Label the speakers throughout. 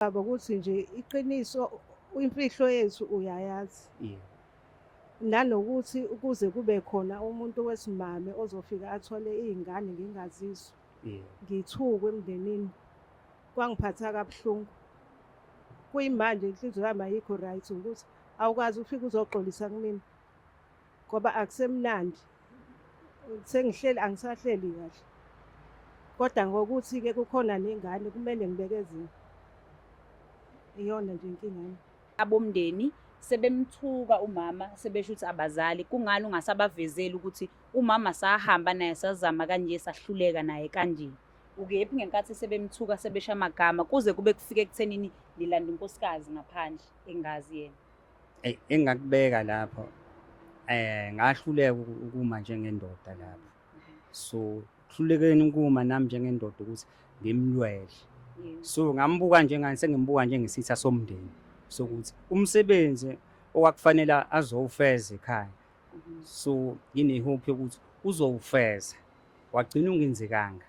Speaker 1: Baba ukuthi nje iqiniso imfihlo yethu uyayazi.
Speaker 2: Yebo.
Speaker 1: Nanokuthi ukuze kube khona umuntu wesimame ozofika athole iy'ngane ngingazizwa.
Speaker 2: Yebo.
Speaker 1: Ngithukwe emndenini. Kwangiphatha kabuhlungu. Kuyimanje inhliziyo yami ayikho right ukuthi awukwazi ufike uzoxolisa kumina. Ngoba akusemnandi. Sengihleli angisahleli kahle. Kodwa ngokuthi-ke kukhona nengane kumele ngibekezele. Iyona nje inkinga yami.
Speaker 3: Abomndeni sebemthuka umama sebesho ukuthi abazali kungani ungasabavezeli ukuthi umama sahamba naye sazama kanje sahluleka naye kanje. Ukephi ngenkathi sebemthuka sebesho amagama kuze kube kufike ekuthenini nilanda unkosikazi ngaphandle engazi yena.
Speaker 2: Eyi engingakubeka lapho ngahluleka ukuma njengendoda lapho. So kuhlulekeni ukuma nami njengendoda ukuthi ngimlwele. So ngambuka njengani sengimbuka njengesitha somndeni sokuthi umsebenzi okwakufanele azowufeza ekhaya. So ngine-hope yokuthi uzowufeza. Wagcina ungenzekanga.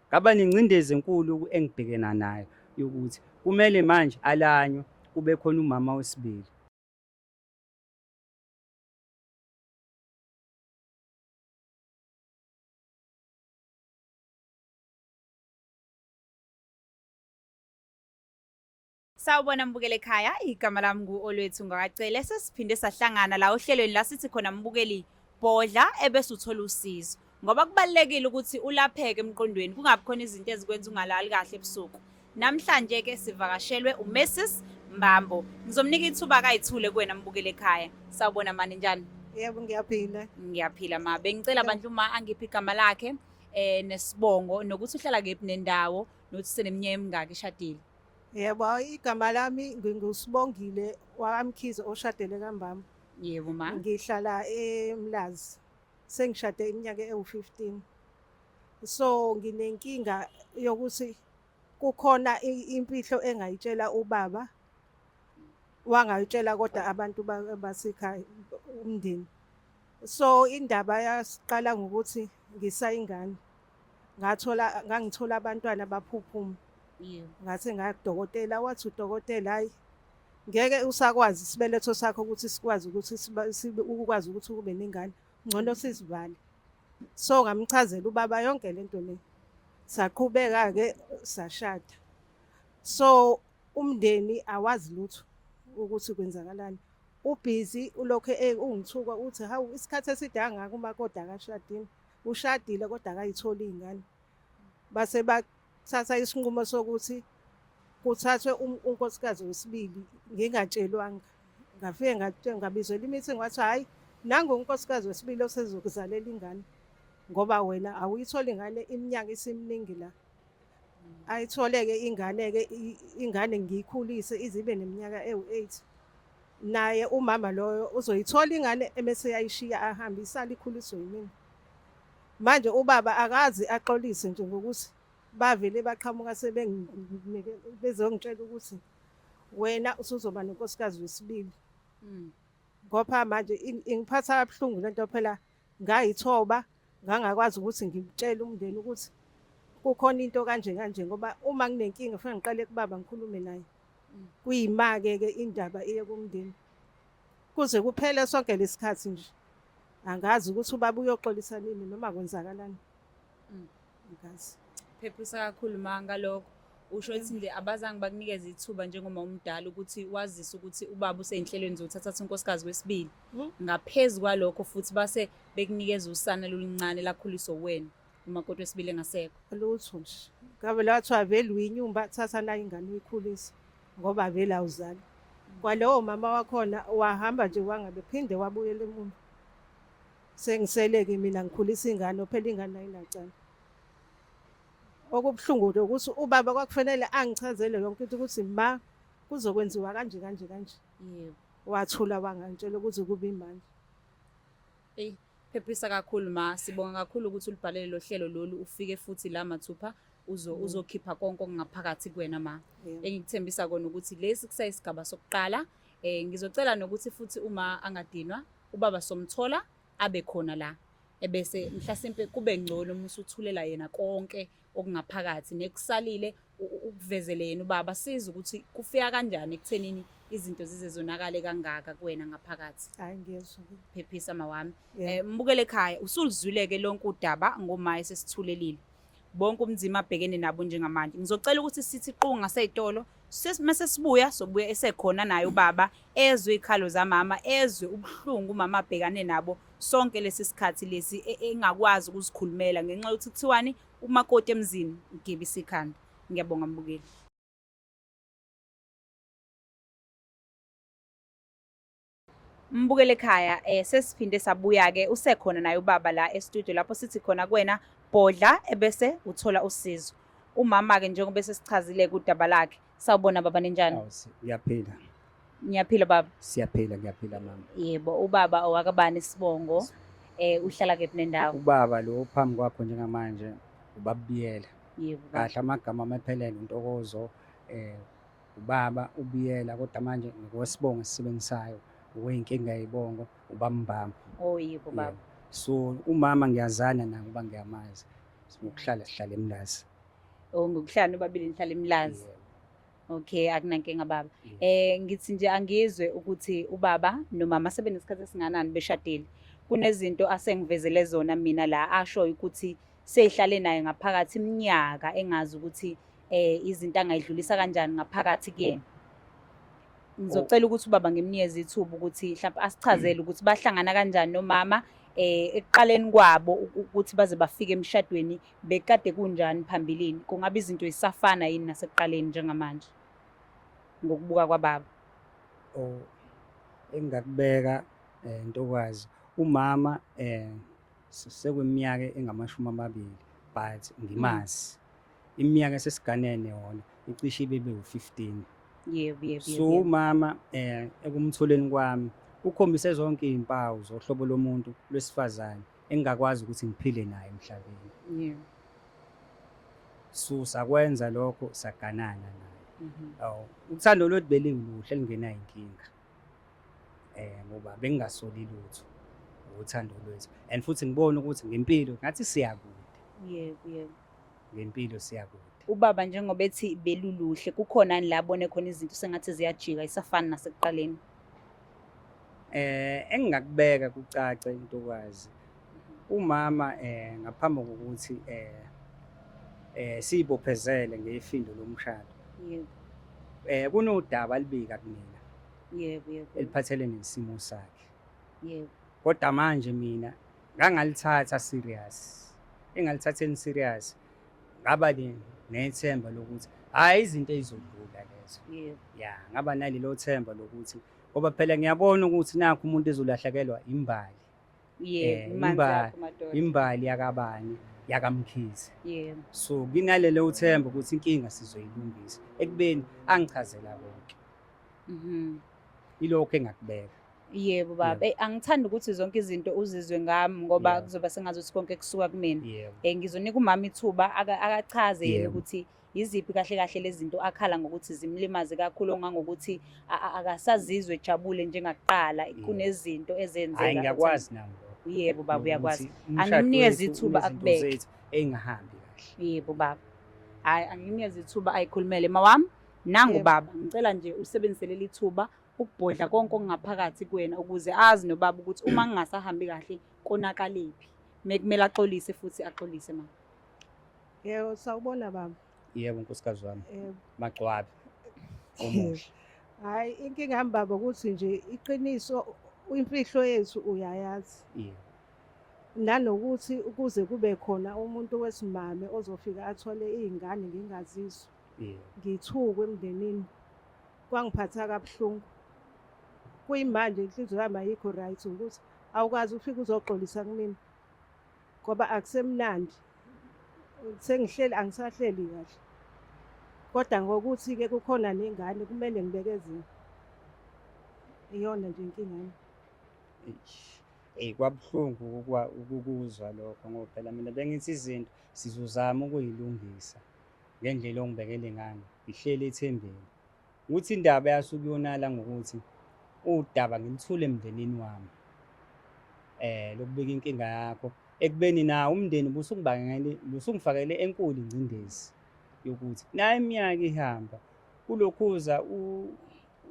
Speaker 2: Ngaba nengcindezi enkulu engibhekena nayo yokuthi kumele manje alanywe kube khona umama wesibili.
Speaker 3: Sawubona mbukeli ekhaya, igama lami ngu-Olwethu Ngakacele. Sesiphinde sahlangana la ohlelweni la sithi khona mbukeli bhodla ebese uthola usizo. Ngoba kubalulekile ukuthi ulapheke emqondweni kungabi khona izinto ezikwenza ungalali kahle ebusuku. Namhlanje ke sivakashelwe uMrs Mbambo. Ngizomnika ithuba kayithule kuwena mbukeli ekhaya. Sawubona mani njani?
Speaker 1: Yebo ngiyaphila.
Speaker 3: Ngiyaphila ma. Bengicela bandla uma angiphe igama lakhe nesibongo nokuthi uhlala kephi nendawo nokuthi seneminyaka emingaki eshadile.
Speaker 1: Yebo, igama lami nginguSibongile wakaMkhize oshadele kaMbambo.
Speaker 3: Yebo ma.
Speaker 1: Ngihlala eMlazi. Sengishade iminyaka ewu-15. So nginenkinga yokuthi kukhona imfihlo engayitshela ubaba wangayitshela kodwa abantu basekhaya umndeni. So indaba yasiqala ngokuthi ngisayingane. Ngathola ngangithola abantwana baphuphuma.
Speaker 3: Yebo.
Speaker 1: Ngase ngaya kudokotela wathi udokotela hayi ngeke usakwazi isibeletho sakho ukuthi sikwazi ukuthi ukwazi ukuthi ube nengane ngcono sizivale. So ngamchazela ubaba yonke lento le. Saqhubeka ke sashada. So umndeni awazi lutho ukuthi kwenzakalani. Ubhizi ulokhe ungithuka uthi hawu isikhathi eside kangaka umakoti akashadile. Ushadile kodwa akayitholi iy'ngane. Base bathatha isinqumo sokuthi kuthathwe unkosikazi wesibili ngingatshelwanga. Ngafike ngabizela i-meeting wathi hhayi nangu unkosikazi wesibili osezokuzalela ingane ngoba wena awuyitholi ingane iminyaka isiminingi la. Ayithole-ke ingane-ke ingane ngiyikhulise ize ibe neminyaka ewu-8. Naye umama loyo uzoyithola ingane emese yayishiya ahambe isale ikhuliswe yimina. Manje ubaba akazi axolise nje ngokuthi bavele baqhamuka sebenginike bezongitshela ukuthi wena usuzoba nonkosikazi wesibili. Ngoba manje ingiphatha kabuhlungu lento phela ngayithoba ngangakwazi ukuthi ngitshele umndeni ukuthi kukhona into kanje kanje ngoba uma nginenkinga kufanele ngiqale kubaba ngikhulume naye. Kuyima-ke ke indaba iye kumndeni. Kuze kuphele sonke lesikhathi nje. Angazi ukuthi ubaba uyoxolisa nini noma kwenzakalani. Angazi.
Speaker 3: Phephisa kakhulu ma ngalokho. Usho ukuthi nje abazange bakunikeze ithuba njengoba umdala ukuthi wazise ukuthi ubaba useyinhlelweni zokuthatha unkosikazi wesibili. Ngaphezu kwalokho futhi base bekunikeza usana loluncane lakhuliswa wena umakoti wesibili engasekho.
Speaker 1: Lutho nje. Ngabe lathiwa vele uyinyumba thatha nayo ingane uyikhulise ngoba vele awuzali. Kwalowo mama wakhona wahamba nje wangabe phinde wabuyela emuva. Sengiseleke mina ngikhulisa ingane phela ingane ayinacala. Okubuhlungu nje ukuthi ubaba kwakufanele angichazele yonke into ukuthi ma kuzokwenziwa kanje kanje kanje.
Speaker 3: Yebo.
Speaker 1: Wathula wangangitshela ukuthi kube imanje.
Speaker 3: Eyi, phephisa kakhulu ma, sibonga kakhulu ukuthi ulibhalele lo hlelo lolu ufike futhi la mathupha uzokhipha konke okungaphakathi kuwena ma. Engikuthembisa kona ukuthi lesi kusayisigaba sokuqala. Ngizocela nokuthi futhi uma angadinwa ubaba somthola abe khona la. Ebese mhlasimpe kube ngcono uma usuthulela yena konke okungaphakathi nekusalile Ukuvezele yena ubaba siza ukuthi kufika kanjani ekuthenini izinto zize zonakale kangaka kuwena ngaphakathi.
Speaker 1: Hayi, ngiyezwa.
Speaker 3: Phephisa mawami.
Speaker 1: Yebo.
Speaker 3: Mbukele ekhaya, usuluzwile-ke lonke udaba ngoma esesithulelile. Bonke ubunzima abhekene nabo njengamanje. Ngizocela ukuthi sithi qu ngasey'tolo, mase sibuya sobuya esekhona naye ubaba, ezwe iy'khalo zamama, ezwe ubuhlungu umama abhekane nabo sonke lesi sikhathi lesi engakwazi ukuzikhulumela ngenxa yokuthi kuthiwani umakoti emzini ugibisa ikhanda. Ngiyabonga mbukeli. Mbukele ekhaya, sesiphinde sabuya ke, usekhona naye ubaba la e-studio lapho sithi khona kuwena bhodla ebese uthola usizo. Umama ke njengoba sesichazile kudaba lakhe. Sawubona baba, ninjani?
Speaker 2: Awu, ngiyaphila.
Speaker 3: Ngiyaphila baba.
Speaker 2: Siyaphila, ngiyaphila mama.
Speaker 3: Yebo, ubaba owakabani isibongo? Uhlala kephi nendawo?
Speaker 2: Ubaba lo phambi kwakho njengamanje ubabiyela.
Speaker 3: Yebo baba.
Speaker 2: Kahle amagama amaphelele uNtokozo, ubaba ubiyela, kodwa manje ngokwesibongo esisebenzisayo okweyinkinga yibongo ubambamba.
Speaker 3: Oh yebo baba.
Speaker 2: Yebo. So umama ngiyazana naye ngoba ngiyamazi. Ngokuhlala sihlala eMlazi.
Speaker 3: Oh, ngokuhlala nobabili nihlala eMlazi.
Speaker 2: Yebo.
Speaker 3: Okay, akunankinga baba.
Speaker 2: Yebo.
Speaker 3: Ngithi nje angizwe ukuthi ubaba nomama sebenesikhathi esinganani beshadile. Kunezinto asengivezele zona mina la asho ukuthi seyihlale naye ngaphakathi iminyaka engazi ukuthi izinto angayidlulisa kanjani ngaphakathi kuyena. Ngizocela ukuthi ubaba ngimnikeze ithuba ukuthi mhlawumbe asichazele ukuthi bahlangana kanjani nomama ekuqaleni kwabo ukuthi baze bafike emshadweni, bekade kunjani phambilini, kungabe izinto zisafana yini nasekuqaleni njengamanje ngokubuka kwababa?
Speaker 2: Oh, engingakubeka Ntokazi, umama sekweminyaka engamashumi amabili but ngimazi. Iminyaka esesiganene yona icishe ibe u-15.
Speaker 3: Yebo yebo.
Speaker 2: So umama ekumtholeni kwami ukhombise zonke iy'mpawu zohlobo lomuntu lwesifazane engingakwazi ukuthi ngiphile naye emhlabeni. So sakwenza lokho, saganana naye. Awu, uthando lwethu beluluhle lingenayo inkinga. Ngoba bengingasoli lutho uthando lwethu. And futhi ngibona ukuthi ngempilo ngathi siyakude.
Speaker 3: Yebo yebo.
Speaker 2: Ngempilo siyakude.
Speaker 3: Ubaba njengoba ethi beluluhle, kukhona la abone khona izinto sengathi ziyajika isafani nasekuqaleni?
Speaker 2: Engingakubeka kucace Ntokazi, umama ngaphambi kokuthi siyibophezele ngefindo lomshado.
Speaker 3: Yebo.
Speaker 2: Kunodaba alibika kumina.
Speaker 3: Yebo yebo.
Speaker 2: Eliphathelene nesimo sakhe.
Speaker 3: Yebo.
Speaker 2: Kodwa manje mina ngangalithatha serious. Engalithatheni serious ngaba nethemba lokuthi hayi izinto ezizodlula lezo.
Speaker 3: Yebo.
Speaker 2: Ya, ngaba nalelo themba lokuthi ngoba phela ngiyabona ukuthi nakho umuntu ezolahlekelwa imbali.
Speaker 3: Yebo, imanzi yakho madoda.
Speaker 2: Imbali yakabani, yakaMkhize.
Speaker 3: Yebo.
Speaker 2: So nginalelo themba ukuthi inkinga sizoyilungisa ekubeni angichazela konke. Ilokho engakubeka.
Speaker 3: Yebo baba, angithandi ukuthi zonke izinto uzizwe ngami ngoba kuzoba sengazuthi konke kusuka kumina.
Speaker 2: Yebo.
Speaker 3: Ngizonika umama ithuba akachaze yena
Speaker 2: Yebo.
Speaker 3: ukuthi yiziphi kahle kahle lezi zinto akhala ngokuthi zimlimaze kakhulu ongangokuthi akasazizwe ejabule njengakuqala.
Speaker 2: Yebo.
Speaker 3: Kunezinto ezenzeka.
Speaker 2: Hayi, ngiyakwazi nami lokho.
Speaker 3: Yebo baba, uyakwazi.
Speaker 2: Nokuthi umshado
Speaker 3: Angimnikeze
Speaker 2: wethu
Speaker 3: ithuba
Speaker 2: unezinto
Speaker 3: akubeke.
Speaker 2: zethu ey'ngahambi kahle.
Speaker 3: Yebo baba. Hayi, angimnikeze ithuba ayikhulumele. Mawami, nangu
Speaker 1: Yebo.
Speaker 3: baba, ngicela nje usebenzise leli thuba ukubhodla konke okungaphakathi kuwena ukuze azi nobaba ukuthi uma ngingasahambi kahle konakaliphi. Mekumele axolise futhi axolise mama.
Speaker 1: Yebo, sawubona baba.
Speaker 2: Yebo nkosikazi wami.
Speaker 1: Yebo.
Speaker 2: Magcwabe. Omuhle.
Speaker 1: Hayi, inkinga yami baba ukuthi nje iqiniso imfihlo yethu uyayazi.
Speaker 2: Yebo.
Speaker 1: Nanokuthi ukuze kube khona umuntu wesimame ozofika athole iy'ngane ngingazizwa.
Speaker 2: Yebo.
Speaker 1: Ngithukwe emndenini. Kwangiphatha kabuhlungu. Kuyimanje inhliziyo yami ayikho right ukuthi awukwazi ufike uzoxolisa kumina. Ngoba akusemnandi. Sengihleli angisahleli kahle. Kodwa ngokuthi-ke kukhona nengane kumele ngibekezele. Iyona nje inkinga yami.
Speaker 2: Eyi, kwabuhlungu ukukuzwa lokho ngoba phela mina bengithi izinto sizozama ukuyilungisa ngendlela ongibekele ngayo, ngihleli ethembeni. Ukuthi indaba yasuke yonala ngokuthi udaba ngilithule emndenini wami. Lokubika inkinga yakho ekubeni nawo umndeni busungibangele busungifakele enkulu ingcindezi. Yokuthi nayo iminyaka ihamba kulokhuza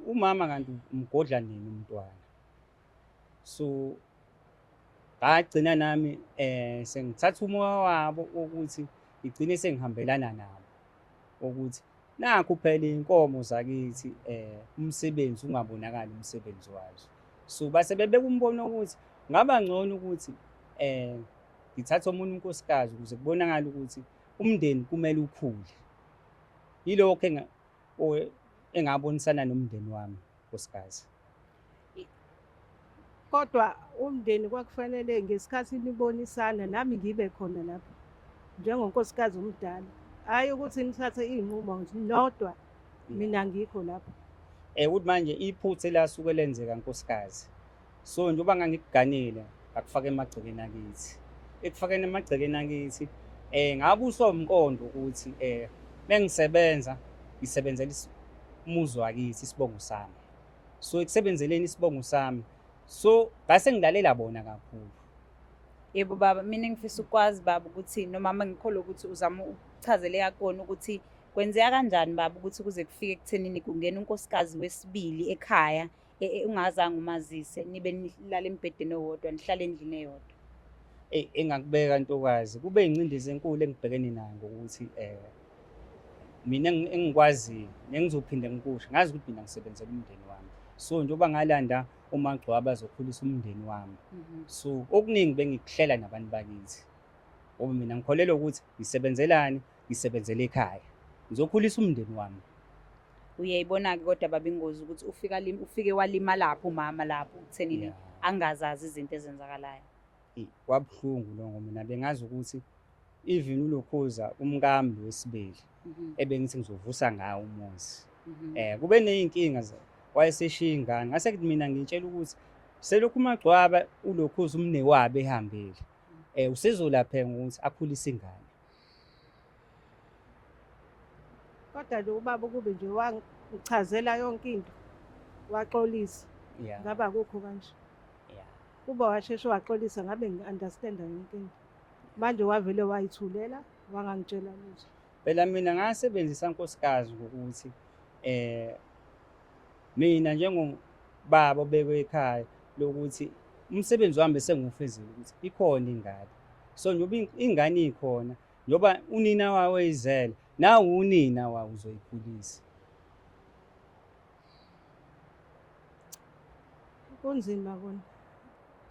Speaker 2: umama kanti umgodla nini umntwana. So ngagcina nami sengithatha umoya wabo wokuthi ngigcine sengihambelana nabo ukuthi nakhu phela iy'nkomo zakithi umsebenzi ungabonakali umsebenzi wazo. So base bebeka umbono ukuthi ngaba ngcono ukuthi ngithathe omunye unkosikazi ukuze kubonakale ukuthi umndeni kumele ukhule. Yilokho engabonisana nomndeni wami, nkosikazi.
Speaker 1: Kodwa umndeni kwakufanele ngesikhathi nibonisana nami ngibe khona lapho njengonkosikazi omdala, hhayi ukuthi nithathe iy'nqumo nodwa mina ngikho lapho.
Speaker 2: Ukuthi manje iphutha elasuke lenzeka, nkosikazi. So njengoba ngangikuganile ngakufaka emagcekeni akithi. Ekufakeni emagcekeni akithi ngabuswa umqondo ukuthi mengisebenza ngisebenzela umuzi wakithi, isibongo sami. So ekusebenzeleni isibongo sami, so ngase ngilalela bona kakhulu.
Speaker 3: Yebo baba, mina ngifisa ukwazi baba ukuthi nomama ngikholwa ukuthi uzama ukuchazeleka kona ukuthi kwenzeka kanjani baba ukuthi kuze kufike ekuthenini kungena unkosikazi wesibili ekhaya ungazange umazise, nibe nilala embhedeni owodwa, nihlale endlini eyodwa.
Speaker 2: Eyi, engakubeka ntokazi, kube ingcindezi enkulu engibhekene nayo ngokuthi mina engikwaziyo nengizophinde ngikusho, ngazi ukuthi mina ngisebenzela umndeni wami. So njengoba ngalanda uMagcwaba azokhulisa umndeni wami, so okuningi bengikuhlela nabantu bakithi ngoba mina ngikholelwa ukuthi ngisebenzelani, ngisebenzela ekhaya, ngizokhulisa umndeni wami.
Speaker 3: Uyayibona-ke kodwa baba ingozi ukuthi ufike walima lapho umama lapho ekuthenini angazazi izinto ezenzakalayo.
Speaker 2: Eyi, kwabuhlungu lokho, mina bengazi ukuthi even ulokhuza umkami lo wesibili ebengithi ngizovusa ngawo umuzi. Kube ney'nkinga wayeseshiya ingane, ngase kuthi mina ngitshela ukuthi selokhu uMagcwaba ulokhuza umnewabo ehambile, usezolapheka ngokuthi akhulise ingane.
Speaker 1: Kodwa nje ubaba ukube nje wangichazela yonke into, waxolisa, ngabe akukho kanje. Kuba washeshe waxolisa ngabe ngi-understand-a yonke into. Manje wavele wayithulela wangangitshela lutho.
Speaker 2: Phela mina ngasebenzisa nkosikazi ngokuthi mina njengobaba obekwe ekhaya lokuthi umsebenzi wami bese ngiwufezile ukuthi ikhona ingane. So njengoba ingane ikhona, njengoba unina wawo eyizele, nawe unina wawo uzoyikhulisa.
Speaker 1: Kunzima kona.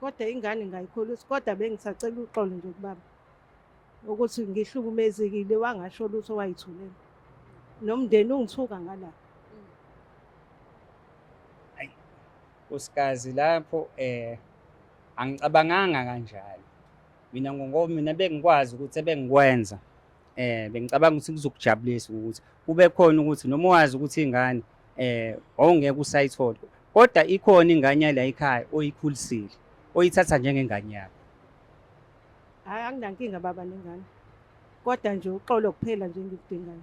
Speaker 1: Kodwa ingane ngayikhulisa, kodwa bengisacela uxolo nje kubaba ukuthi ngihlukumezekile, wangasho lutho, wayithulela. Nomndeni ungithuka ngala.
Speaker 2: Ayi, nkosikazi lapho angicabanganga kanjalo. Mina ngoba mina bengikwazi ukuthi ebengikwenza bengicabanga ukuthi kuzokujabulisa ukuthi kube khona ukuthi noma wazi ukuthi ingane awungeke usayithola, kodwa ikhona ingane yala ekhaya oyikhulisile, oyithatha njengengane yakho.
Speaker 1: Hhayi, anginankinga baba nengane, kodwa nje uxolo kuphela nje engikudingayo.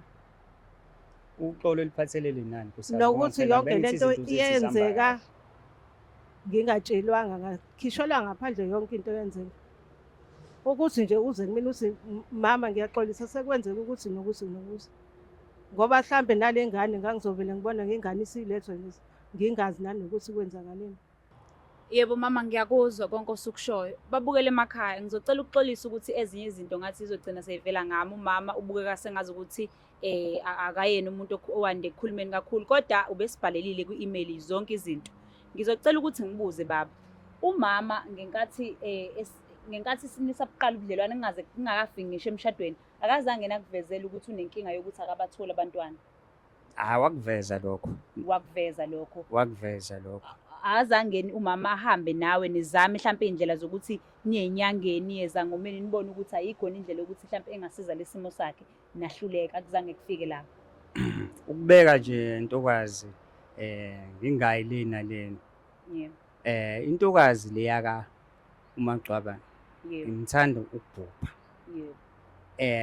Speaker 2: Uxolo oluphathelele nani, nkosikazi? Ngoba
Speaker 1: Nokuthi
Speaker 2: phela
Speaker 1: yonke
Speaker 2: bengithi
Speaker 1: lento
Speaker 2: izinto zethu zihamba
Speaker 1: iyenzeka
Speaker 2: kahle.
Speaker 1: ngingatshelwanga, ngakhishelwa ngaphandle yonke into eyenzeka. Ukuthi nje uze kumina uthi mama ngiyaxolisa sekwenzeka ukuthi nokuthi nokuthi. Ngoba mhlambe nale ngane ngangizovele ngibona ngengane isilethwa nje ngingazi nanokuthi kwenzakaleni.
Speaker 3: Yebo mama, ngiyakuzwa konke osukushoyo. Babukele emakhaya, ngizocela ukuxolisa ukuthi ezinye izinto ngathi zizogcina seyivela ngami. Umama ubukeka sengazi ukuthi akayena umuntu owande ekukhulumeni kakhulu, kodwa ubesibhalelile kwi-email zonke izinto. Ngizocela ukuthi ngibuze baba, umama ngenkathi nisabuqala ubudlelwane kungaze kungakafiki ngisho emshadweni, akazange nakuvezela ukuthi unenkinga yokuthi akabatholi abantwana?
Speaker 2: Ah, wakuveza lokho.
Speaker 3: Wakuveza lokho.
Speaker 2: Wakuveza lokho.
Speaker 3: Azange umama ahambe nawe nizame mhlampe indlela zokuthi niye enyangeni, niye ezangomeni, nibone ukuthi ayikho indlela yokuthi mhlampe engasiza lesimo sakhe, nahluleka, akuzange kufike lapho.
Speaker 2: Ukubeka nje ntokazi, ngingayi le nalena. Intokazi leya ka uMagcwaba ngimthanda ukubhubha.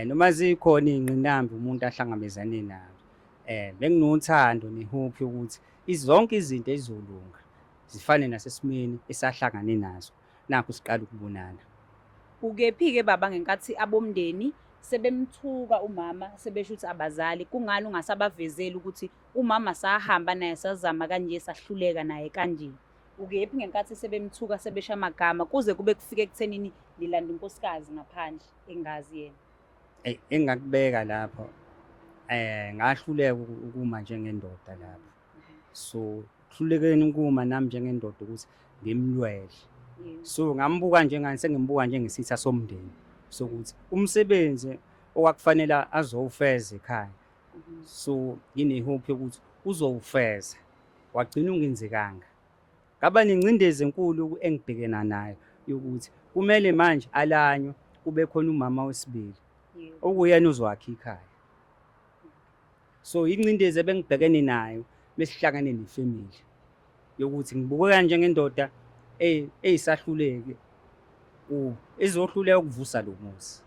Speaker 2: Noma zikhona iy'ngqinamba umuntu ahlangabezane nazo, benginothando ne-hope yokuthi zonke izinto ezizolunga zifane nasesimeni esahlangane nazo nakho siqala ukubonana.
Speaker 3: Ukephi-ke baba ngenkathi abomndeni Sebemthuka umama, sebesho ukuthi abazali, kungani ungasabavezeli ukuthi umama sahamba naye sazama kanje sahluleka naye kanje. Ukephi ngenkathi sebemthuka sebesho amagama kuze kube kufike ekuthenini nilanda unkosikazi ngaphandle engazi yena?
Speaker 2: Eyi, engingakubeka lapho ngahluleka ukuma njengendoda lapho. So kuhlulekeni ukuma nami njengendoda ukuthi ngimlwele. So ngambuka njengani, sengimbuka njengesitha somndeni sokuthi umsebenzi okwakufanele azowufeza ekhaya. So ngine-hope yokuthi uzowufeza, wagcina ungenzekanga. Ngaba nengcindezi enkulu engibhekena nayo yokuthi kumele manje alanywe, kube khona umama wesibili okuyena uzowakha ikhaya. So ingcindezi ebengibhekene nayo mesihlangane nefamily yokuthi ngibukeka njengendoda eyisahluleki ezohluleka ukuvusa lo muzi.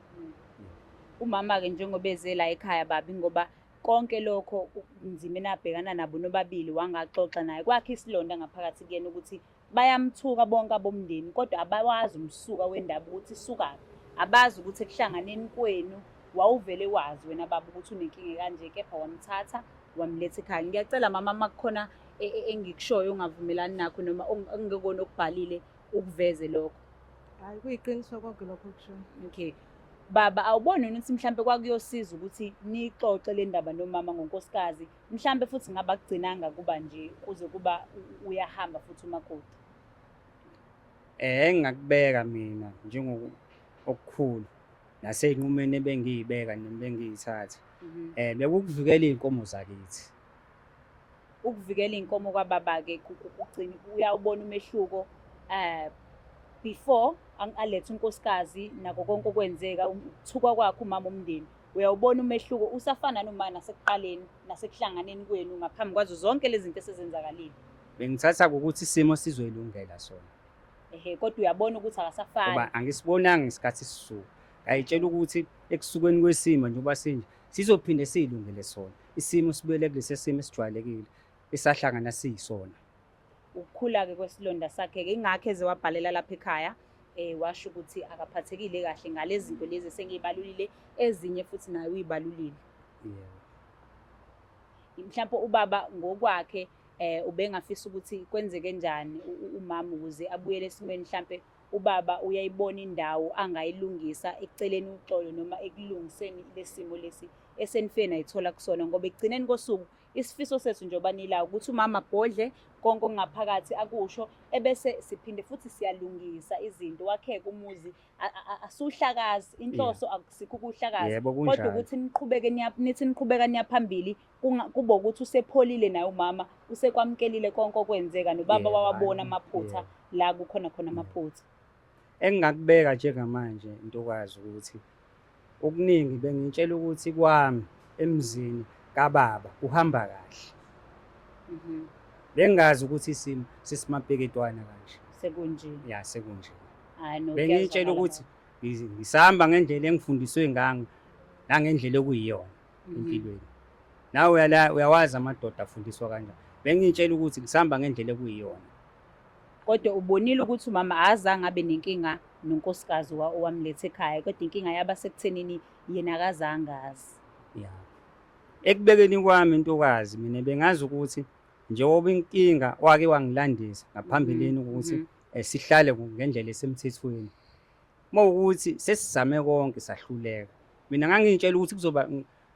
Speaker 3: Umama-ke njengoba eze la ekhaya babi, ngoba konke lokho nzima enabhekana nabo nobabili, wangaxoxa naye, kwakhe isilonda ngaphakathi kuyena ukuthi bayamthuka bonke abomndeni, kodwa abawazi umsuka wendaba ukuthi isukaphi. Abazi ukuthi ekuhlanganeni kwenu wawuvele wazi wena baba ukuthi unenkinga kanje, kepha wamthatha wamletha ekhaya. Ngiyacela mama, uma kukhona engikushoyo ongavumelani nakho noma okungekona okubhalile, ukuveze lokho.
Speaker 1: Hhayi, kuyiqiniso konke lokho okushoyo.
Speaker 3: Okay. Baba, awuboni yini ukuthi mhlampe kwakuyosiza ukuthi niyixoxe le ndaba nomama ngonkosikazi, mhlampe futhi ngabe akugcinanga kuba nje kuze kuba uyahamba futhi umakoti?
Speaker 2: Engingakubeka mina njengo okukhulu nasey'nqumeni ebengiy'beka nebengiy'thatha, bekukuvikela iy'nkomo zakithi.
Speaker 3: Ukuvikela iy'nkomo kwababa-ke kugcina uyawubona umehluko before alethe unkosikazi nako konke okwenzeka, ukuthukwa kwakhe umama umndeni, uyawubona umehluko usafana noma nasekuqaleni nasekuhlanganeni kwenu ngaphambi kwazo zonke lezi zinto esezenzakalile?
Speaker 2: Bengithatha ukuthi isimo sizoyilungela sona.
Speaker 3: Ehhe, kodwa uyabona ukuthi akasafani.
Speaker 2: Ngoba angisibonanga ngesikhathi sisuka. Ngayitshela ukuthi ekusukeni kwesimo njengoba sinje sizophinde siyilungele sona. Isimo sibuyele kulesi simo esijwayelekile esahlangana siyisona.
Speaker 3: Ukukhula-ke kwesilonda sakhe-ke, ingakho eze wabhalela lapha ekhaya, washo ukuthi akaphathekile kahle ngalezi zinto lezi esengiyibalulile, ezinye futhi naye uyibalulile.
Speaker 2: Yebo.
Speaker 3: Mhlawumbe ubaba ngokwakhe ubengafisa ukuthi kwenzeke njani umama ukuze abuyele esimweni, mhlambe ubaba uyayibona indawo angayilungisa ekuceleni uxolo noma ekulungiseni lesimo lesi esenifeni ayithola kusona, ngoba ekugcineni kosuku isifiso sethu njengoba nila ukuthi umama abhodle konke okungaphakathi akusho, ebese siphinde futhi siyalungisa izinto, wakheke umuzi, asuhlakazi inhloso akusikho ukuhlakaza, kodwa ukuthi niqhubeke nithi niqhubeka niyaphambili, kuba ukuthi usepholile naye umama, usekwamukelile konke okwenzeka, nobaba wawabona amaphutha la kukhona khona amaphutha.
Speaker 2: Engingakubeka njengamanje ntokazi ukuthi okuningi bengitshela ukuthi kwami emzini kababa kuhamba kahle. Bengazi ukuthi isimo sesimapeketwana kanje.
Speaker 3: Sekunje.
Speaker 2: Ya, sekunje.
Speaker 3: Hayi, no,
Speaker 2: Bengitshela
Speaker 3: kuyazwakala
Speaker 2: ukuthi ngisahamba ngendlela engifundiswe ngayo nangendlela okuyiyona empilweni. Nawe uyawazi amadoda afundiswa kanjani. Bengitshela ukuthi ngisahamba ngendlela ekuyiyona.
Speaker 3: Kodwa ubonile ukuthi umama azange abe nenkinga nonkosikazi owamletha ekhaya, kodwa inkinga yaba sekuthenini yena akazange azi.
Speaker 2: Ya. Ekubekeni kwami ntokazi, mina bengazi ukuthi njengoba inkinga wake wangilandisa ngaphambilini ukuthi sihlale ngendlela esemthethweni. Uma ukuthi sesizame konke sahluleka, mina ngangitshela ukuthi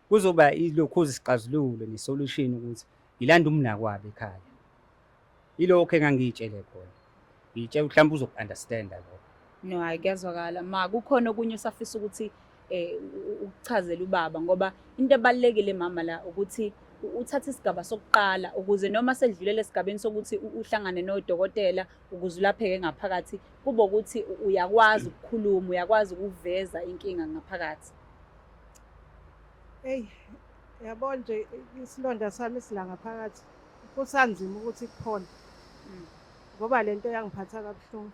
Speaker 2: kuzoba ilokhu isixazululo nesolution ukuthi ngilande umnakwabo ekhaya. Ilokho engangiyitshele khona. Ngiyitshela mhlawumbe uzoku-understanda lokho.
Speaker 3: No, hayi kuyazwakala. Ma kukhona okunye osafisa ukuthi ukuchazele ubaba, ngoba into ebalulekile mama la ukuthi uthathe isigaba sokuqala ukuze noma sedlulele esigabeni sokuthi uhlangane nodokotela ukuze ulapheke ngaphakathi, kube ukuthi uyakwazi ukukhuluma, uyakwazi ukuveza inkinga ngaphakathi.
Speaker 1: Hey, yabo nje isilonda sami sila ngaphakathi kusanzima ukuthi kuphole. Ngoba lento yangiphatha kabuhlungu.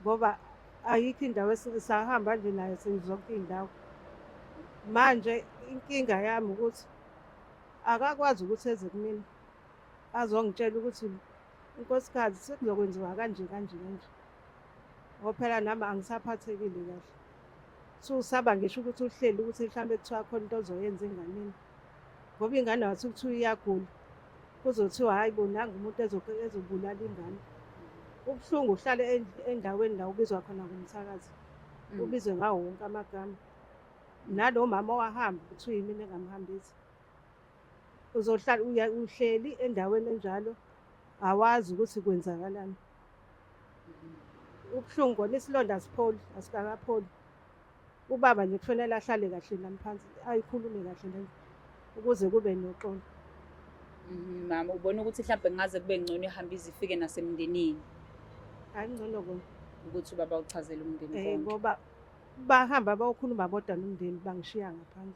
Speaker 1: Ngoba ayikho indawo esahamba nje nayo zonke iy'ndawo. Manje inkinga yami ukuthi akakwazi ukuthi eze kumina azongitshela ukuthi unkosikazi sekuzokwenziwa kanje kanje kanje. Ngoba phela nami angisaphathekile kahle. Ususaba ngisho ukuthi uhleli ukuthi mhlawumbe kuthiwa khona into ozoyenza enganeni. Ngoba ingane wathi kuthiwa iyagula, kuzothiwa hhayi bo nangu umuntu ezobulala ingane. Kubuhlungu uhlale endaweni la ubizwa khona ngomthakathi, ubizwe ngawo wonke amagama. Nalo mama owahamba kuthiwa yimina engamhambisa. Uzohlala uhleli endaweni enjalo, awazi ukuthi kwenzakalani. Ubuhlungu kona isilonda asipholi, asikakapholi. Ubaba nje kufanele ahlale kahle nami phansi, ayikhulume kahle le nto ukuze kube noxolo.
Speaker 3: Mama ubona ukuthi mhlawumbe kungaze kube ngcono ihambe ize ifike nasemndenini?
Speaker 1: Hayi, ngcono kona
Speaker 3: ukuthi ubaba uchazele umndeni konke.
Speaker 1: Ngoba bahamba bayokhuluma bodwa nomndeni, bangishiya ngaphandle.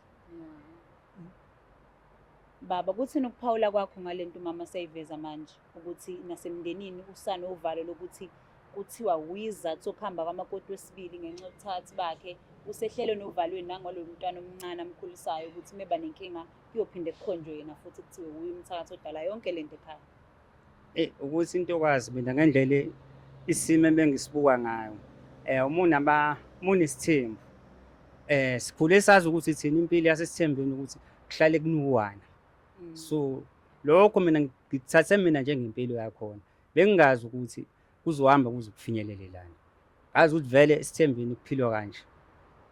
Speaker 3: Baba, kuthini ukuphawula kwakho ngalento umama seyiveza manje ukuthi nasemndenini usanovalo lokuthi kuthiwa uyizathu sokuhamba kwamakoti wesibili ngenxa yobuthathi bakhe, usehlele novalweni nangalo mntwana omncane amkhulisayo ukuthi meba nenkinga kuyophinde kukhonjwe yena futhi kuthiwe wuye umthakathi odala yonke lento ekhaya?
Speaker 2: Ukuthi intokazi mina ngendlela isimo ebengisibuka ngayo, uma unesithembu, sikhule sazi ukuthi thina impilo yasesithembeni ukuthi kuhlale kunukwana. So lokho mina ngikuthathe mina njengempilo yakhona, bengingazi ukuthi kuzohamba kuze kufinyelele lana. Ngazi ukuthi vele esithembeni kuphilwa kanje,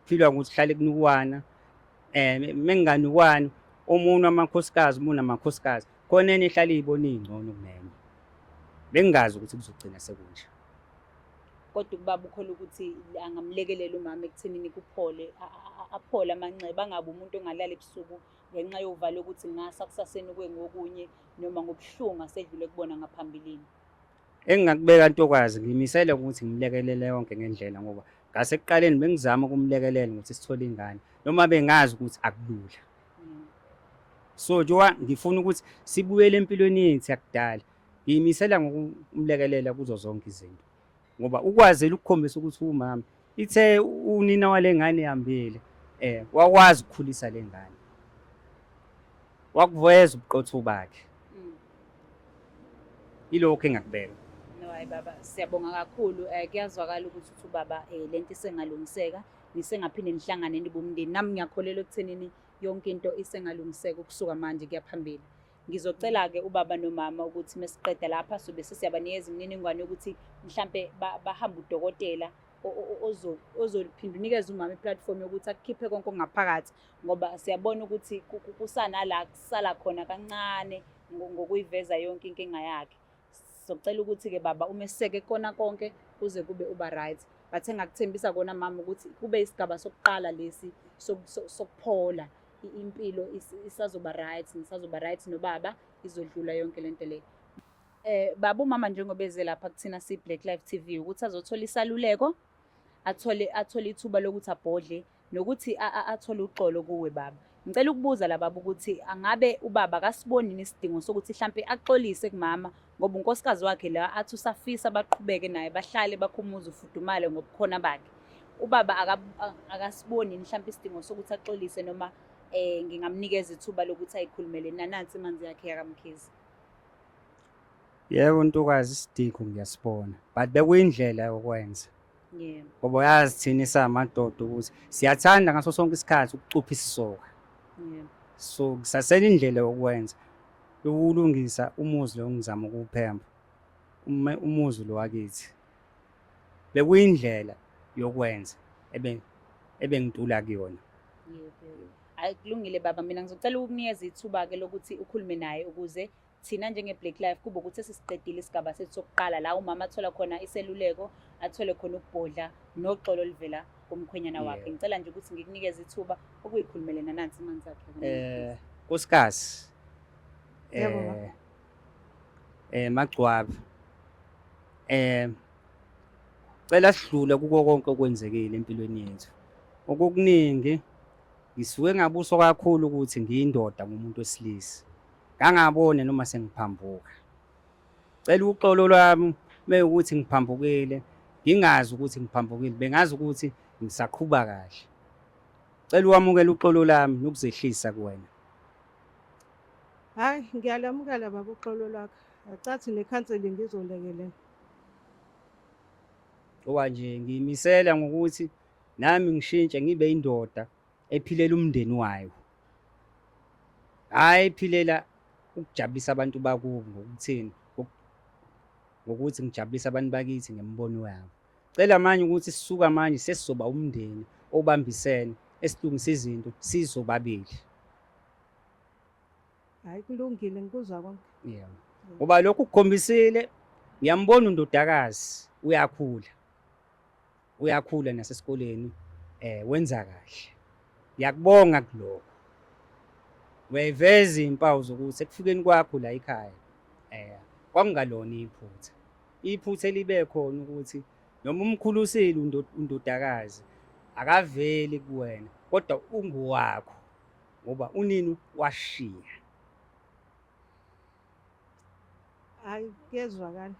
Speaker 2: kuphilwa ukuthi kuhlale kunukwana. Menginganukwani omunye amakhosikazi, omunye amakhosikazi khona enye ihlale iyibona iy'ngcono kunenye. Bengingazi ukuthi kuzogcina sekunje.
Speaker 3: Kodwa ubaba ukholwa ukuthi angamlekelela umama ekuthenini kuphole, aphole amanxeba, angabi umuntu ongalala ebusuku ngenxa yovalo ukuthi ngasa kusaseni kwe ngokunye noma ngobuhlungu asedlule kubona ngaphambilini.
Speaker 2: Engingakubeka ntokazi, ngimisele ukuthi ngimlekelele yonke ngendlela, ngoba ngasekuqaleni bengizama ukumlekelela ukuthi sithole ingane, noma bengazi ukuthi akulula. So njengoba ngifuna ukuthi sibuyele empilweni yethu yakudala, ngiyimisela ngokumlekelela kuzo zonke izinto, ngoba ukwazile ukukhombisa ukuthi umama ithe unina wale ngane ihambile, wakwazi ukukhulisa le ngane, wakuveza ubuqotho bakhe. Ilokho engakubeka.
Speaker 3: No, hayi baba, siyabonga kakhulu. Kuyazwakala ukuthi uthi ubaba lento isengalungiseka, nisengaphinde nihlangane nibe umndeni. Nami ngiyakholelwa ekuthenini yonke into isengalungiseka ukusuka manje kuya phambili. Ngizocela-ke ubaba nomama ukuthi mesiqeda lapha sobe sesiyabanikeza imininingwane yokuthi mhlampe bahambe udokotela ozophinda unikeze umama i-platform yokuthi akukhiphe konke okungaphakathi, ngoba siyabona ukuthi kusanala kusala khona kancane ngokuyiveza yonke inkinga yakhe. Socela ukuthi-ke baba umeseke kona konke kuze kube uba right. Bathe ngakuthembisa kona mama ukuthi kube isigaba sokuqala lesi sokuphola, impilo isazoba right, nisazoba right nobaba, izodlula yonke lento le. Baba umama njengoba eze lapha kuthina si Black Life TV ukuthi azothola isaluleko, athole ithuba lokuthi abhodle nokuthi athole uxolo kuwe baba. Ngicela ukubuza la baba ukuthi angabe ubaba akasiboni isidingo sokuthi mhlampe axolise kumama, ngoba unkosikazi wakhe la athi usafisa baqhubeke naye bahlale bakhumuze ufudumale ngobukhona bakhe. Ubaba akasiboni mhlampe isidingo sokuthi axolise noma ngingamnikeza ithuba lokuthi ayikhulumele nanansi imanzi yakhe yakaMkhize?
Speaker 2: Yebo ntokazi, isidingo ngiyasibona, but bekuyindlela yokwenza. Ngoba uyazi thina esamadoda ukuthi siyathanda ngaso sonke isikhathi ukucupha isisoka. So kusasele indlela yokwenza yokulungisa umuzi lo ngizama ukuwuphemba, umuzi lo wakithi. Bekuyindlela yokwenza ebengintula kuyona.
Speaker 3: Yebo. Hayi kulungile baba, mina ngizocela ukukunikeza ithuba-ke lokuthi ukhulume naye ukuze thina njenge-Black Life kube ukuthi sesiqedile isigaba sethu sokuqala la umama athola khona iseluleko, athole khona ukubhodla noxolo oluvela kumkhwenyana wakhe. Ngicela nje ukuthi ngikunikeze ithuba ukuyikhulumele nanansi imanzi akhe.
Speaker 2: Nkosikazi,
Speaker 1: Yebo, baba.
Speaker 2: Magcwabe, cela sidlule kuko konke okwenzekile empilweni yethu. Okukuningi ngisuke ngabuswa kakhulu ukuthi ngiyindoda ngumuntu wesilisa, ngangabona noma sengiphambuka. Cela uxolo lwami mewukuthi ngiphambukile, ngingazi ukuthi ngiphambukile, bengazi ukuthi ngisaqhuba kahle. Cela uwamukele uxolo lami nokuzehlisa kuwena.
Speaker 1: Hayi, ngiyalamukela baba uxolo lwakho. Acathi nekhanseli ngizolekelela.
Speaker 2: Ngoba nje ngiyimisela ngokuthi Nami ngishintshe ngibe indoda ephilela umndeni wayo. Hhayi ephilela ukujabulisa abantu bakubo ngokuthini, ngokuthi ngijabulise abantu bakithi ngemibono yabo. Cela manje ukuthi sisuka manje sesizoba umndeni obambisene esilungisa izinto sizobabili.
Speaker 1: Hhayi kulungile ngikuzwa konke.
Speaker 2: Yebo. Ngoba lokhu kukhombisile ngiyambona undodakazi uyakhula. Uyakhula nasesikoleni wenza kahle. Ngiyakubonga kulokho. Uyayiveza iy'mpawu zokuthi ekufikeni kwakho la ekhaya kwakungalona iphutha. Iphutha elibe khona ukuthi noma umkhulusile undodakazi akaveli kuwena kodwa ungowakho ngoba unini washiya.
Speaker 1: Hhayi kuyezwakala.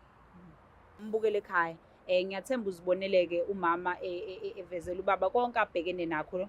Speaker 3: Mbukele ekhaya. Ngiyathemba uziboneleke umama evezela ubaba konke abhekene nakho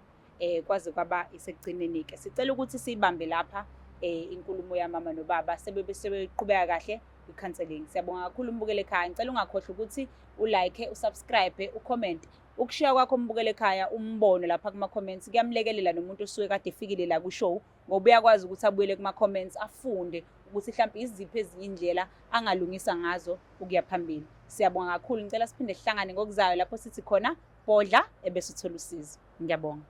Speaker 3: kwaze kwaba isekugcineni ke. Sicela ukuthi siyibambe lapha inkulumo yamama nobaba sebebe sebeqhubeka kahle kwi-counseling. Siyabonga kakhulu mbukele ekhaya. Ngicela ungakhohlwa ukuthi ulike, usubscribe, ucomment. Ukushiya kwakho mbukele ekhaya umbono lapha kuma-comments kuyamlekelela nomuntu osuke kade efikile la ku-show ngoba uyakwazi ukuthi abuyele kuma-comments afunde ukuthi mhlawumbe iziphi ezinye indlela angalungisa ngazo ukuya phambili. Siyabonga kakhulu. Ngicela siphinde sihlangane ngokuzayo lapho sithi khona bhodla ebese uthola usizo. Ngiyabonga.